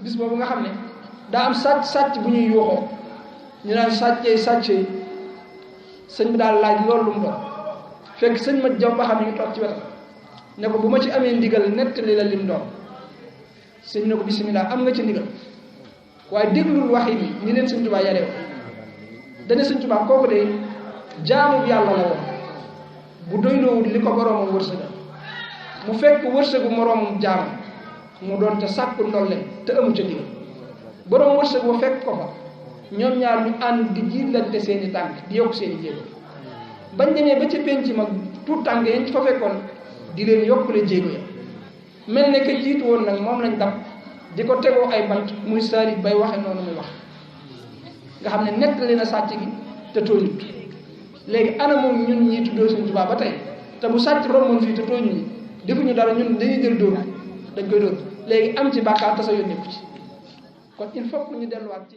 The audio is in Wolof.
bis boobu nga xam ne daa am sàcc bu ñuy yuuxoo ñu naan sàccee sëñ bi daal laaj loolu lu mu doon fekk sëñ ma jaw ba xam ne ngi toog ci wetam ne ko bu ma ci amee ndigal nettali la lim doon sëñ ne ko bisimilah am nga ci ndigal waaye déglul wax yi ni leen sëñ Tuubaa yaree dane sëñ Tuubaa kooku de jaamu yàlla la woon bu doyloowul li ko boroomam wërsëgal mu fekk wërsëgu moroomam jaamam mu doon te sàkku ndolle te amu ca ndigal boroom wërsëg wa fekk ko fa ñoom ñaar ñu ànd di jiitlante seeni tànk di yokk seeni jéego bañ demee ba ca penc mag tout tànk yañ fa fekkoon di leen yokkule jéego ya mel ne que jiitu woon nag moom lañ dab di ko tegoo ay bant muy saalit bay waxe noonu muy wax nga xam ne nettali na sàcc gi te tooñut léegi ana moom ñun ñii tuddoo Sëñ Tuubaa ba tey te bu sàcc romboon fii te tooñu ñi defuñu dara ñun dañuy jël dóor dañ koy dóor léegi am ci bàkkaar te sa yoon nekku ci kon il faut que ñu delluwaat ci